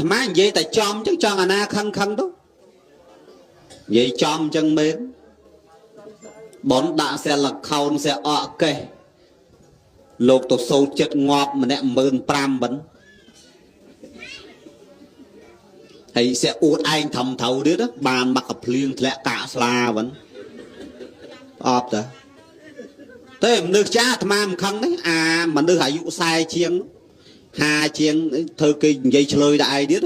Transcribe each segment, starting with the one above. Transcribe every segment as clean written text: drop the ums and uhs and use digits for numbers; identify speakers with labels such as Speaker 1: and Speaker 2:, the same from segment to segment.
Speaker 1: ត្មានិយាយតែចំចឹងចង់អាណាខឹងខឹងទៅនិយាយចំចឹងមែនបនដាក់សិលខោនសិអកកេះលោកទៅសូត្រចិត្តងាប់ម្នាក់15000បិនហើយសែអួតឯងធំត្រូវទៀតបានមកកភ្លៀងធ្លាក់កាកស្លាវិញអបតាទេមនុស្សចាស់អាត្មាមិនខឹងទេអាមនុស្សអាយុ40ជាង50ជាងធ្វើគេនិយាយឆ្លើយដល់ឯងទៀត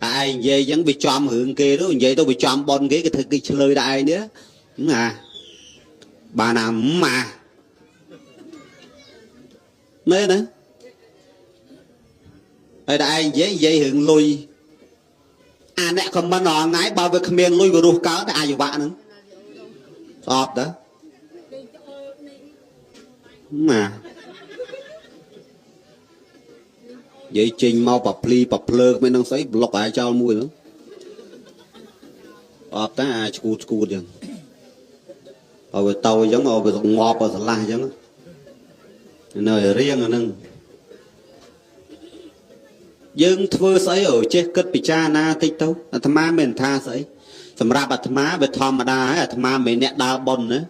Speaker 1: អាឯងនិយាយអញ្ចឹងវាចំរឿងគេទៅនិយាយទៅវាចំប៉ុនគេគេធ្វើគេឆ្លើយដល់ឯងទៀតអាបានអាម៉ាមែនណាហើយដល់ឯងនិយាយនិយាយរឿងលុយអាអ្នកខមមិនរាល់ថ្ងៃបើវាគ្មានលុយវារស់កើតអាយុវៈហ្នឹងស្អប់តាណានិយាយចេញមកប្រភ្លីប្រភ្លើគ្មាននឹងស្អីប្លុកអាចោលមួយហ្នឹងអបតាអាឈួតឈួតអញ្ចឹងឲ្យវាទៅអញ្ចឹងឲ្យវាងាប់ឲ្យស្រឡះអញ្ចឹងនៅរៀងអាហ្នឹងយើងធ្វើស្អីឲ្យចេះគិតពិចារណាតិចទៅអាត្មាមិនថាស្អីសម្រាប់អាត្មាវាធម្មតាហើយអាត្មាមិនអ្នកដើរបនណា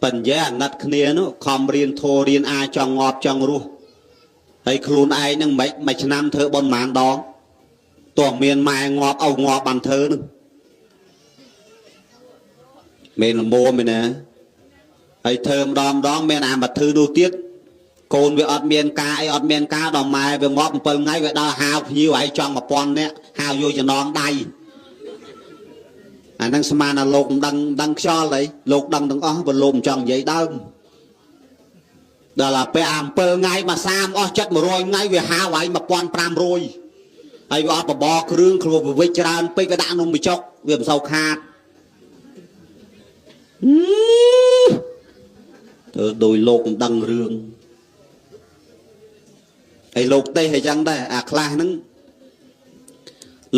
Speaker 1: បញ្ញាអាណិតគ្នានោះខំរៀនធោរៀនអាចចង់ងាប់ចង់រស់ហើយខ្លួនឯងនឹងមិនមួយឆ្នាំធ្វើបនប៉ុន្មានដងទោះមានម៉ែងាប់ឪងាប់បានធ្វើនឹងមានលមួមែនណាហើយធ្វើម្ដងម្ដងមានអាមកធ្វើនោះទៀតកូនវាអត់មានការអីអត់មានការដល់ម៉ែវាងាប់7ថ្ងៃវាដើរហាវភ្ញៀវឯងចង់1000នាក់ហាវយកចំណងដៃអាហ្នឹងស្មានថាលោកមិនដឹងដឹងខ្យល់អីលោកដឹងទាំងអស់បើលោកមិនចង់និយាយដើមដល់ពេលអា7ថ្ងៃមកសាមអស់ចិត្ត100ថ្ងៃវាហាវឯង1500ហើយវាអត់បបរគ្រឿងខ្លួនវាវិច្រើនពេកវាដាក់នំបញ្ចុកវាមិនសូវខាតទៅដោយលោកមិនដឹងរឿងហើយលោកទេអីចឹងដែរអាខ្លះហ្នឹង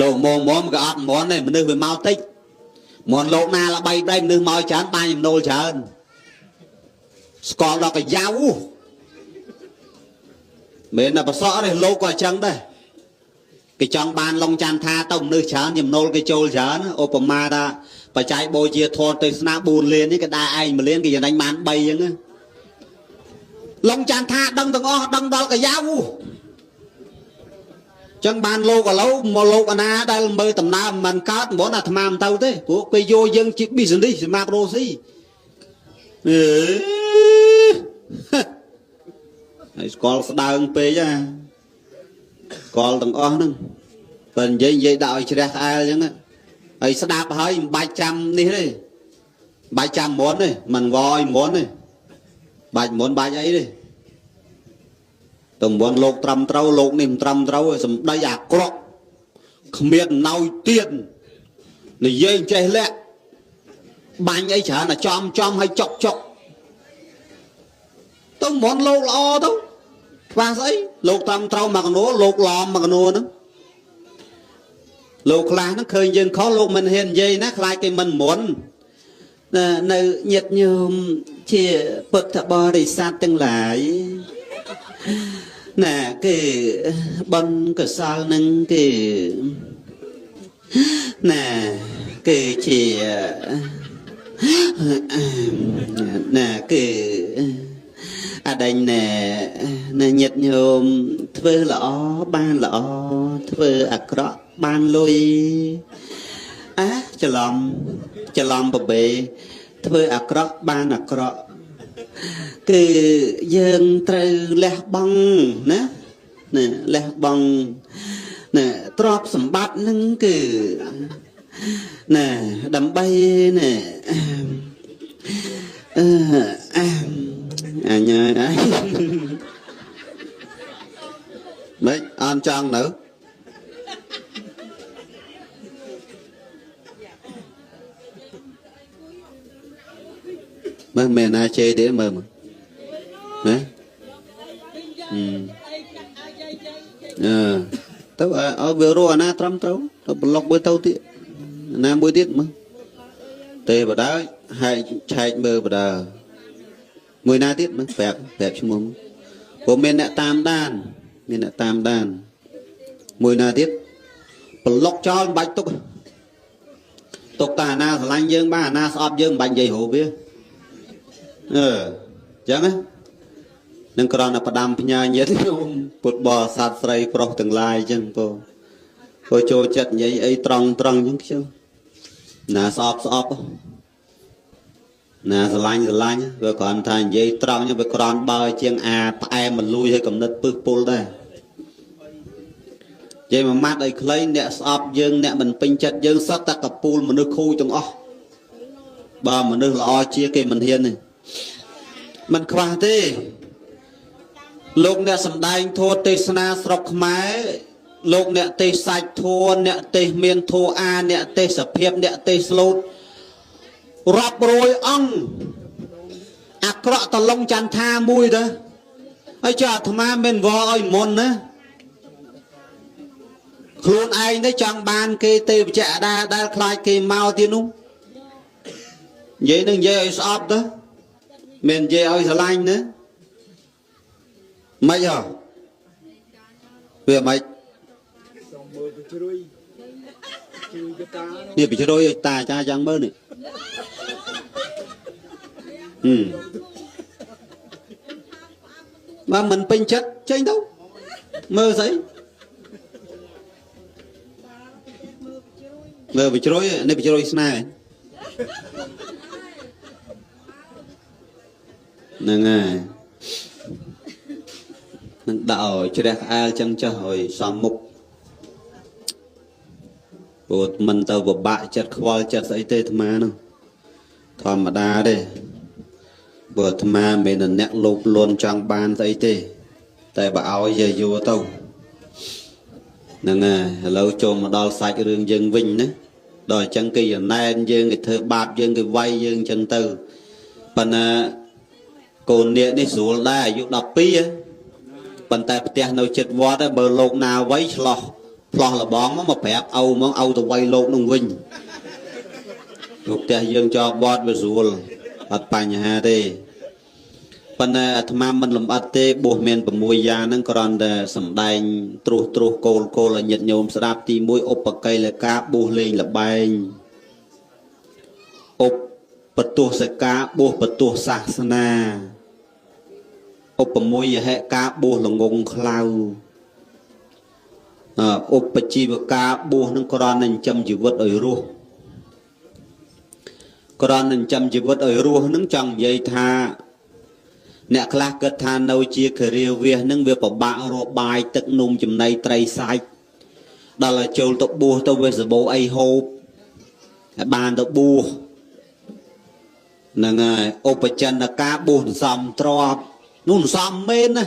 Speaker 1: លោកមមក៏អត់មន់ដែរមនុស្សវាមកតិចមន់លោកណាល្បីដៃមនុស្សមកច្រើនបានចំណូលច្រើនស្គាល់ដល់កាយ៉ាវមិនតែប្រសក់ទេលោកក៏អញ្ចឹងដែរគេចង់បានឡុងចន្ទថាទៅមនុស្សច្រើនចំណូលគេចូលច្រើនឧបមាថាបច្ច័យបូជាធម៌ទេសនា4លាននេះគេដើរឯង1លានគេចំណេញបាន3អញ្ចឹងឡុងចន្ទថាដឹងទាំងអស់ដឹងដល់កាយ៉ាវចឹងបានលោកឥឡូវមកលោកអាណាដែលមើលដំណើរមិនកើតមិនអាត្មាមិនទៅទេព្រោះគេយកយើងជា business សម្រាប់រស់ស៊ីអេហើយស្គាល់ស្ដើងពេកណាស្គាល់ទាំងអស់ហ្នឹងបើនិយាយនិយាយដាក់ឲ្យជ្រះក្អែលអញ្ចឹងហើយស្ដាប់ហើយមិនបាច់ចាំនេះទេបាច់ចាំមុនទេមិនវឲ្យមុនទេបាច់មុនបាច់អីទេតំបន់លោកត្រឹមត្រូវលោកនេះមិនត្រឹមត្រូវសម្ដីអាក្រក់គ្មានណោយទៀតនិយាយចេះលាក់បាញ់អីច្រើនតែចំចំហើយចុកចុកទៅមុនលោកល្អទៅខ្វះស្អីលោកត្រឹមត្រូវមកកណួលោកឡំមកកណួហ្នឹងលោកខ្លះហ្នឹងឃើញយើងខុសលោកមិនហ៊ាននិយាយណាខ្លាចគេមិនមុននៅញាតិញោមជាពុទ្ធបរិស័ទទាំងឡាយណាគឺបុណ្យកុសលនឹងគឺណាគឺជាណាគឺអដេញណែញាតិញោមធ្វើល្អបានល្អធ្វើអាក្រក់បានលុយអាច្រឡំច្រឡំបបេធ្វើអាក្រក់បានអាក្រក់គឺយើងត្រូវលះបង់ណាណាលះបង់ណាទ្រព្យសម្បត្តិនឹងគឺណាដើម្បីណាអឺអញអើយមិនអនចង់នៅមើលមែនណាជេរទេមើលមើលណាអឺទៅឲ្យវារស់អាណាត្រឹមត្រូវទៅប្លុកមួយទៅទៀតណាមួយទៀតមើលទេបដើហែកឆែកមើលបដើមួយណាទៀតមើលប្រាប់ប្រាប់ឈ្មោះព្រោះមានអ្នកតាមដានមានអ្នកតាមដាន មួយណាទៀតប្លុកចោលមិនបាច់ទុកទុកតាអាណាស្រឡាញ់យើងបានអាណាស្អប់យើងមិនបាច់និយាយរោវាអឺចឹងណានឹងក្រណផ្ដាំផ្ញើញាតិញោមពុទ្ធបរិស័ទស្រីប្រុសទាំងឡាយចឹងបងព្រោះចូលចិត្តនិយាយអីត្រង់ត្រង់ចឹងខ្ញុំណាស្អប់ស្អប់ណាស្រឡាញ់ស្រឡាញ់វាគ្រាន់ថានិយាយត្រង់ចឹងវាក្រន់បើជាងអាផ្អែមមលួយឲ្យកំណត់ពឹសពុលដែរនិយាយមួយម៉ាត់ឲ្យខ្លីអ្នកស្អប់យើងអ្នកមិនពេញចិត្តយើងសត្វតែកពូលមនុស្សខូចទាំងអស់បើមនុស្សល្អជាគេមិនហ៊ានទេមិនខ្វះទេលោកអ្នកសំដែងធម៌ទេសនាស្រុកខ្មែរលោកអ្នកទេសសាច់ធម៌អ្នកទេសមានធម៌អាអ្នកទេសភាពអ្នកទេសស្លូតរាប់រយអង្គអាក្រក់តឡុងចន្ទថាមួយទៅហើយចុះអាត្មាមិនវល់ឲ្យមុនណាខ្លួនឯងទៅចង់បានគេទេវចៈដែរដែលខ្លាចគេមកទៀតនោះនិយាយនឹងនិយាយឲ្យស្អប់ទៅមិននិយាយឲ្យស្រឡាញ់ណាមិនហ៎វាមិន
Speaker 2: សូមមើលបជ្រុយជ្រុយកតា
Speaker 1: នេះបជ្រុយឲ្យតាចាយ៉ាងមើលនេះហឹមបើមិនពេញចិត្តចេញទៅមើលស្អីមើលបជ្រុយនេះបជ្រុយស្នេហ៍ហ្នឹងហើយនឹងដាក់ឲ្យជ្រះក្អែលចឹងចុះឲ្យសំមុខព្រោះមិនទៅពិបាកចិត្តខ្វល់ចិត្តស្អីទេអាត្មានោះធម្មតាទេព្រោះអាត្មាមិនមែនអ្នកលោភលន់ចង់បានស្អីទេតែបើឲ្យយាយួរទៅហ្នឹងហើយឥឡូវចូលមកដល់សាច់រឿងយើងវិញណាដល់អញ្ចឹងគេចំណែនយើងគេធ្វើបាបយើងគេវាយយើងអញ្ចឹងទៅប៉ុន្តែកូននាគនេះស្រួលដែរអាយុ12ប៉ុន្តែផ្ទះនៅចិត្តវត្តបើលោកណាវ័យឆ្លោះផ្លោះលបងមកប្រាប់ឪហ្មងឪទៅវាយលោកនឹងវិញលោកផ្ទះយើងចោលវត្តវាស្រួលអត់បញ្ហាទេប៉ុន្តែអាត្មាមិនលំអិតទេបួសមាន6យ៉ាងហ្នឹងគ្រាន់តែសំដែងត្រុសត្រុសគោលគោលឲ្យញាតិញោមស្ដាប់ទី1ឧបកិលកាបួសលេងលបែងឧបទស្សកាបួសបទស្សសាសនាឧបមយហិកាបួសល្ងងខ្លៅឧបជីវកាបួសនឹងគ្រាន់តែចិញ្ចឹមជីវិតឲ្យរស់គ្រាន់តែចិញ្ចឹមជីវិតឲ្យរស់នឹងចង់និយាយថាអ្នកខ្លះគិតថានៅជាគិរាវាសនឹងវាពិបាករកបាយទឹកនំចំណីត្រីសាច់ដល់ឲ្យចូលទៅបួសទៅវាសបោអីហូបហើយបានទៅបួសហ្នឹងហើយឧបចន្ទកាបួសសំទ្របនោះសំមែនណា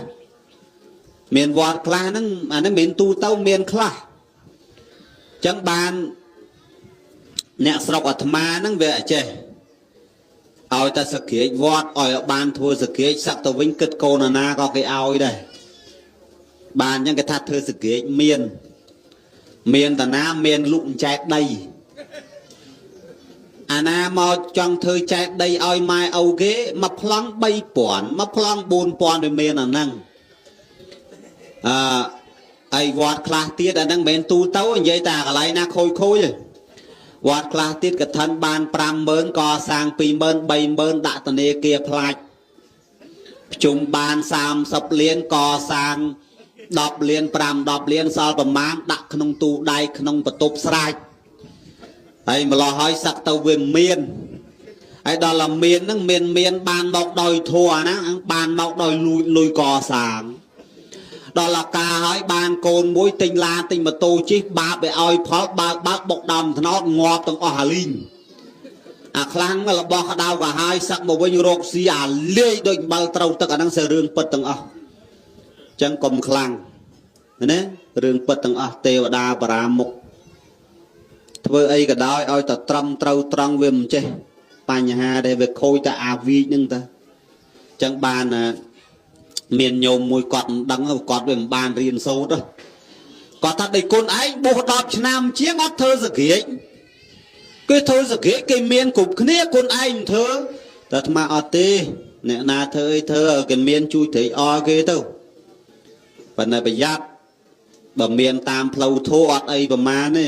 Speaker 1: មានវត្តខ្លះហ្នឹងអាហ្នឹងមិនទូទៅមានខ្លះអញ្ចឹងបានអ្នកស្រុកអាត្មាហ្នឹងវាអចេះឲ្យតែសក្រាចវត្តឲ្យបានធ្វើសក្រាចសឹកទៅវិញគិតកូនណាក៏គេឲ្យដែរបានអញ្ចឹងគេថាធ្វើសក្រាចមានមានតាណាមានលុកចែកដីអាណាមកចង់ធ្វើចែកដីឲ្យម៉ែឪគេមកប្លង់3000មកប្លង់4000វាមានអាហ្នឹងអឺឯវត្តខ្លះទៀតអាហ្នឹងមិនមែនទូទៅនិយាយតែកន្លែងណាខូចខូចទេវត្តខ្លះទៀតកឋិនបាន50000កសាង20000 30000ដាក់ធនាគារផ្លាច់ប្រជុំបាន30លានកសាង10លាន5 10លានសល់ប្រមាណដាក់ក្នុងទូដៃក្នុងបន្ទប់ស្រេចហើយម្លោះហើយសឹកទៅវាមានហើយដល់តែមានហ្នឹងមានមានបានមកដោយធัวណាបានមកដោយលួចលុយកសាងដល់អាការហើយបានកូនមួយទិញឡានទិញម៉ូតូជិះបាបវាឲ្យផលបើកបើកបុកដើមថ្នោតងាប់ទាំងអស់អាលីងអាខ្លាំងរបស់ក្តៅក៏ហើយសឹកមកវិញរកស៊ីអាលាយដូចអំបិលត្រូវទឹកអាហ្នឹងσεរឿងពិតទាំងអស់អញ្ចឹងកុំខ្លាំងណារឿងពិតទាំងអស់ទេវតាបរាមុខធ្វើអីក៏ដោយឲ្យតែត្រឹមត្រូវត្រង់វាមិនចេះបញ្ហាទេវាខូចតែអាវីចហ្នឹងតាអញ្ចឹងបានមានញោមមួយគាត់មិនដឹងគាត់វាមិនបានរៀនសូត្រគាត់ថាដេកគុណឯងបួស10ឆ្នាំជាងអត់ធ្វើសក្រាចគេធ្វើសក្រាចគេមានគ្រប់គ្នាគុណឯងមិនធ្វើតែអាត្មាអត់ទេអ្នកណាធ្វើអីធ្វើគេមានជួយត្រេកអរគេទៅប៉ុន្តែប្រយ័ត្ន បើមានតាមផ្លូវធម៌អត់អីប្រមាណទេ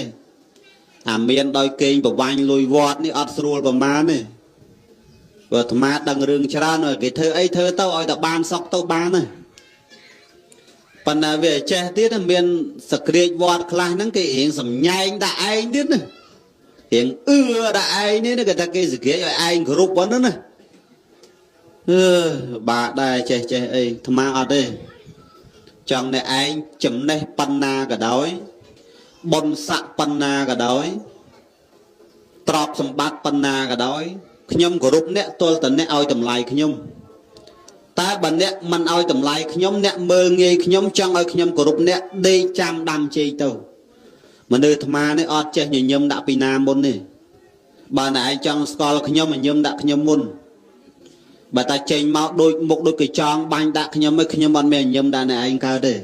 Speaker 1: អាមានដោយគេងប្រវាញ់លុយវត្តនេះអត់ស្រួលប្រមាណទេព្រោះអាត្មាដឹងរឿងច្រើនគេធ្វើអីធ្វើទៅឲ្យតែបានសុខទៅបានណាប៉ុន្តែវាចេះទៀតមានសក្រាចវត្តខ្លះហ្នឹងគេរៀងសំញែងដាក់ឯងទៀតណារៀងអឺដាក់ឯងនេះគេថាគេសក្រាចឲ្យឯងគ្រប់ប៉ុណ្ណឹងណាអឺបាក់ដែរចេះចេះអីអាត្មាអត់ទេចង់អ្នកឯងចំណេះបណ្ណាក៏ដោយបុណ្យស័ក្តិបណ្ណាក៏ដោយទ្រព្យសម្បត្តិបណ្ណាក៏ដោយខ្ញុំគោរពអ្នកទល់តែអ្នកឲ្យតម្លៃខ្ញុំតែបើអ្នកមិនឲ្យតម្លៃខ្ញុំអ្នកមើលងាយខ្ញុំចង់ឲ្យខ្ញុំគោរពអ្នកដេកចាំដាំជ័យទៅមនុស្សអាត្មានេះអត់ចេះញញឹមដាក់ពីណាមុនទេបើអ្នកឯងចង់ស្គាល់ខ្ញុំញញឹមដាក់ខ្ញុំមុនបើតែចេញមកដូចមុខដូចកញ្ចង់បាញ់ដាក់ខ្ញុំឯងខ្ញុំអត់មានញញឹមដាក់អ្នកឯងកើតទេ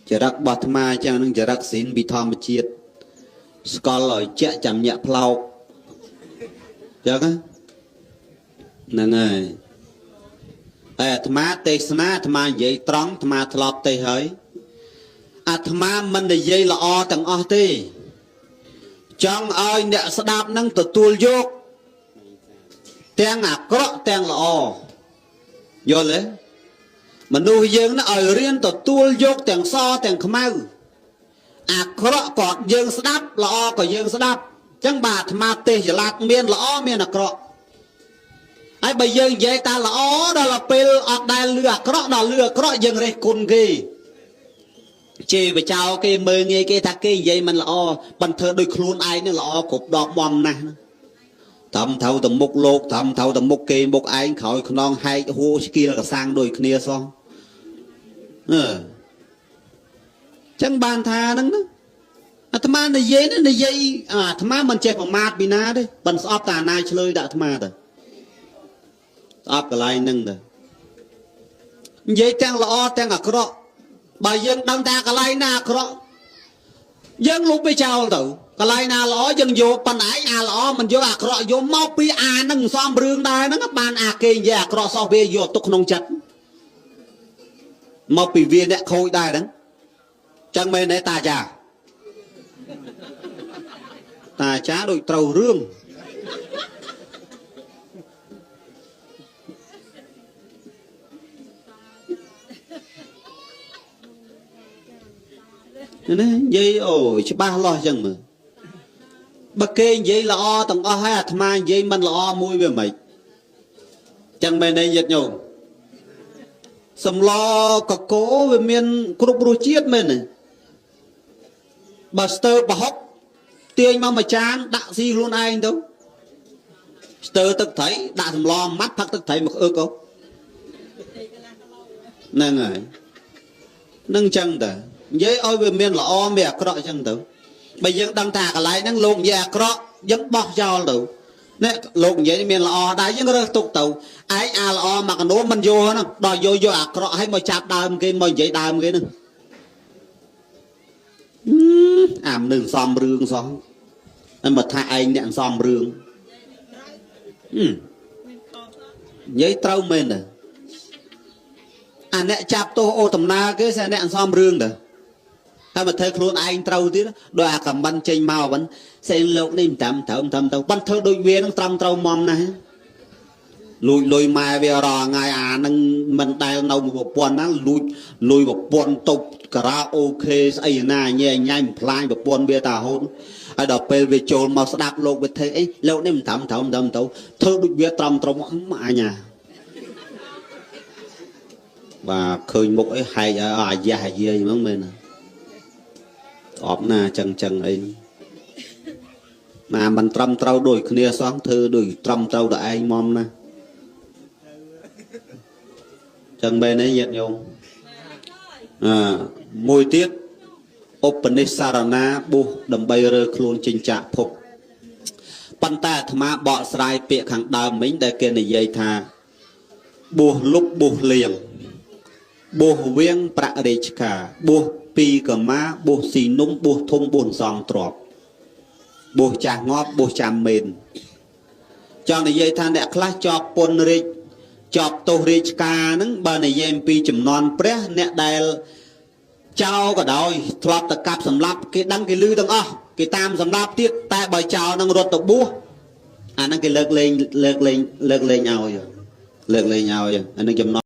Speaker 1: ចរិតរបស់អាត្មាចឹងនឹងចរិតស៊ីនពីធម្មជាតិស្គាល់ឲ្យជាក់ចាំញាក់ផ្លោកចឹងហ្នឹងហើយហើយអាត្មាទេសនាអាត្មានិយាយត្រង់អាត្មាធ្លាប់ទេហើយអាត្មាមិននិយាយល្អទាំងអស់ទេចង់ឲ្យអ្នកស្ដាប់នឹងទទួលយកទាំងអាក្រក់ទាំងល្អយល់ទេមនុស្សយើងណាឲ្យរៀនទទួលយកទាំងសទាំងខ្មៅអាក្រក់ក៏យើងស្ដាប់ល្អក៏យើងស្ដាប់អញ្ចឹងបាទអាត្មាទេសចលាតមានល្អមានអាក្រក់ហើយបើយើងនិយាយតែល្អដល់ពេលអត់ដែលលឺអាក្រក់ដល់លឺអាក្រក់យើងរិះគន់គេជេរបចោគេមើលងាយគេថាគេនិយាយមិនល្អប៉ុន្តែធ្វើដូចខ្លួនឯងនឹងល្អគ្រប់ដបបំណាស់ត្រឹមត្រូវទៅមុខលោកត្រឹមត្រូវទៅមុខគេមុខឯងក្រោយខ្នងហែកហួឆ្កៀលកសាំងដូចគ្នាសោះអឺចឹងបានថាហ្នឹងណាអាត្មានិយាយនេះនិយាយអាត្មាមិនចេះប្រមាថពីណាទេប៉ុន្តែស្អប់តាណាឆ្លើយដាក់អាត្មាទៅស្អប់កន្លែងហ្នឹងទៅនិយាយទាំងល្អទាំងអាក្រក់បើយើងដឹងថាកន្លែងណាអាក្រក់យើងលុបវាចោលទៅកន្លែងណាល្អយើងយកប៉ុន្តែឯងអាល្អមិនយកអាក្រក់យកមកពីអានឹងសំរឿងដែរហ្នឹងបានអាគេនិយាយអាក្រក់សោះវាយកទុកក្នុងចិត្តមកពីវាអ្នកខូចដែរហ្នឹងចឹងមែនទេតាចាតាចាដូចត្រូវរឿងនេះនិយាយអូច្បាស់លាស់ចឹងមើលបើគេនិយាយល្អទាំងអស់ហើយអាត្មានិយាយមិនល្អមួយវាមិនចឹងមែនទេញាតិញោមសម្លកកោវាមានគ្រប់រសជាតិមែនទេបើស្ទើប្រហុកទាញមកមួយចានដាក់ស៊ីខ្លួនឯងទៅស្ទើទឹកត្រីដាក់សម្លម៉ាត់ផឹកទឹកត្រីមកអឹកហ្នឹងហើយនឹងចឹងតើនិយាយឲ្យវាមានល្អមានអាក្រក់ចឹងទៅបើយើងដឹងថាកន្លែងហ្នឹងលោកនិយាយអាក្រក់យើងបោះចោលទៅនេះលោកនិយាយមានល្អដែរយើងរើសទុកទៅឯងអាល្អមកកណូមិនយកហ្នឹងដល់យកយកអាក្រក់ឲ្យមកចាប់ដើមគេមកនិយាយដើមគេហ្នឹងអាមិនសំរឿងសោះតែមកថាឯងអ្នកសំរឿងនិយាយត្រូវមែនទេអាអ្នកចាប់ទោសអូដំណើរគេស្អាអ្នកសំរឿងទៅហើយមកធ្វើខ្លួនឯងត្រូវទៀតដោយអាខមមិនចេញមកវិញសេលោកនេះមិនត្រឹមត្រូវទៅប៉ុន្តែធ្វើដូចវានឹងត្រឹមត្រូវមុំណាស់លួចលុយម៉ែវារាល់ថ្ងៃអានឹងមិនដែលនៅប្រពន្ធណាលួចលុយប្រពន្ធតុបការ៉ាអូខេស្អីណាញ៉ែញ៉ៃបំផ្លាញប្រពន្ធវាតាហូតហើយដល់ពេលវាចូលមកស្ដាប់លោកវាធ្វើអីលោកនេះមិនត្រឹមត្រូវទៅធ្វើដូចវាត្រឹមត្រូវអញណាបាទឃើញមុខអីហែកឲ្យអាយ៉ាអាយាយហ្មងមែនណាអបណាចឹងចឹងអីណាមិនត្រឹមត្រូវដូចគ្នាសោះធ្វើដូចត្រឹមត្រូវតែឯងមុំណាចឹងមែនទេញាតិញោមអើមួយទៀតឧបនិស្សរណាបុះដើម្បីរើខ្លួនចេញចាកភពប៉ុន្តែអាត្មាបកស្រាយពាក្យខាងដើមមិញដែលគេនិយាយថាបុះលុបបុះលៀងបុះវៀងប្រាក់រាជការបួសពីរកម្មាបួសស៊ីនំបួសធំបួសសំទ្របបួសចាស់ងាប់បួសចាំមេនចង់និយាយថាអ្នកខ្លះជាប់ពន្ធរាជជាប់ទោសរាជការហ្នឹងបើនិយាយអំពីចំនួនព្រះអ្នកដែល ចោលក៏ដោយធ្លាប់តែកាប់សម្លាប់គេដឹងគេលឺទាំងអស់គេតាមសម្លាប់ទៀតតែបើចោលនឹងរត់ទៅបួសអាហ្នឹងគេលើកលែងលើកលែងលើកលែងឲ្យលើកលែងឲ្យអានឹងចំណ